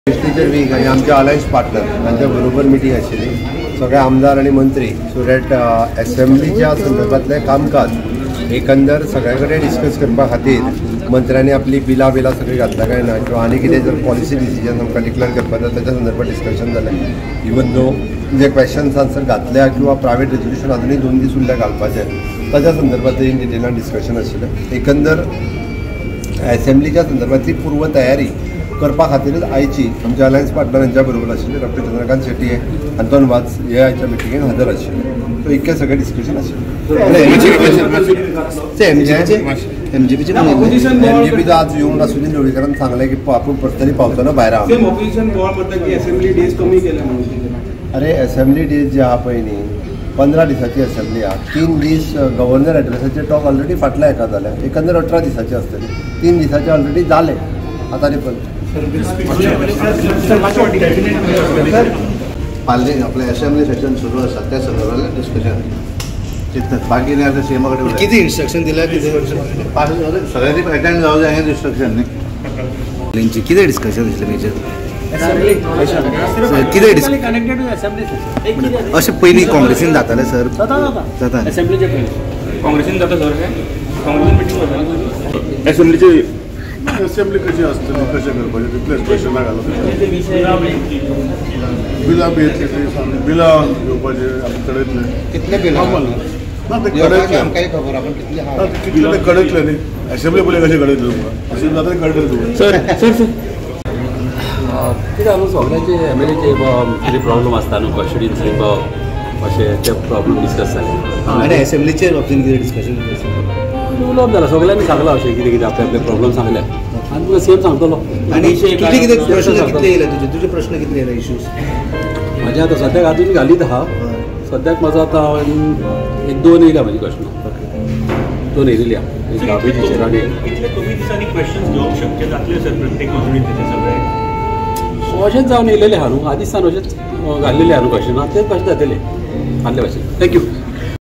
Legislature week आनी आमचे alliance partner तांच्या बरोबर मिटींग आशिल्ली. सगळे आमदार आनी मंत्री सो that एसेंब्लीच्या संदर्भातलें कामकाज एकंदर सगळ्या कडेन डिस्कस करपा खातीर मंत्र्यांनी आपली बिलां बिलां सगळीं घातल्या काय ना किंवा आनी कितें जर पॉलिसी डिसिजन आमकां डिक्लेअर करपाक जाय ताच्या संदर्भात डिस्कशन जालें. इवन दो जे क्वेश्चन्स आन्सर घातल्या किंवा प्रायवेट रेजोल्युशन अजुनूय 2 दीस उरल्या घालपाचे ताच्या संदर्भात इन डिटेलान डिस्कशन आशिल्लें. एकंदर एसेंब्लीच्या संदर्भातली पूर्व तयारी करपा खातीरच आयची आमच्या अलायन्स पार्टनर हांच्या बरोबर आशिल्ले डॉक्टर चंद्रकांत शेट्टी, अंतोन वाज हे आयच्या मिटिंगेक हजर आशिल्ले. सो इतकें सगळें डिस्कशन आशिल्लें. एमजीपीचो आज येवंक ना. सुनील ढवळीकरान सांगलें की आपूण पर्सनली पावचो ना भायर. अरे असेंब्ली डेज जे आहा पळय न्ही 15 दिसाची असेंब्ली आहा. 3 दीस गव्हर्नर एड्रेसाचे टॉक ऑलरेडी फाटल्या एका जाल्या, एकंदर 18 दिसाची आसतली. 3 दिसाचे ऑलरेडी जाले. आतां न्ही पण आपले असेंब्ली सेशन सुरू आसा त्या संदर्भातलें डिस्कशन चिंततात. बाकी न्ही आतां सीएमा कडेन कितें इन्स्ट्रक्शन दिल्या कितें सगळ्यांनी अटेंड जावं जाय हें इन्स्ट्रक्शन न्ही. कितें डिस्कशन आशिल्लें मेजर कितें अशें पयलीं काँग्रेसीन जातालें सर? जाता असेंब्लीचे पयलीं काँग्रेसीन जाता सर. हें काँग्रेसीन मिटींग जाता असेंब्लीचे. असेंब्ली कशी आसतली कशें करपाचें तितलेंच क्वेशनां घालप. बिलां बी येतली ती बिलां घेवपाचें आमी कळयतले. कितले बिलां ना ते कळयतले आमकांय खबर आपण कितले ना कितले ते कळयतले न्ही. असेंब्ली पयलीं कशें कळयतले तुमकां? असेंब्ली जाता कळटलें तुमकां. सर सर सर कितें आसा सगळ्यांचे एम एल एचे कितें प्रॉब्लम आसता न्हू कॉन्स्टिट्युएन्सी अशें ते प्रॉब्लम डिस्कस जाले. आनी असेंब्लीचे बाबतीन कितें डिस्कशन उलोवप जालां. सगळ्यांनी सांगलां अशें कितें कितें आपले आपले प्रॉब्लम सांगले आनी तुका सेम सांगतलो. आनी कितले कितें प्रश्न कितले येयले तुजे? तुजे प्रश्न कितले येयले इश्यूज? म्हजे आतां सद्याक आजून घालीत आहा. सद्याक म्हाजो आतां 1-2 येयल्या म्हजी क्वेश्चन 2 येयलेली आहा. एक गाबीचेर आनी इतले कमी दिसांनी क्वेश्चन्स घेवप शक्य जातले सर प्रत्येक कम्युनिटीचे सगळे? अशेंच जावन येयलेले आहा न्हू आदीं सावन अशेंच घाल्लेले आहा न्हू क्वेश्चन तेच भाशेन जातले आदले भाशेन. Thank you.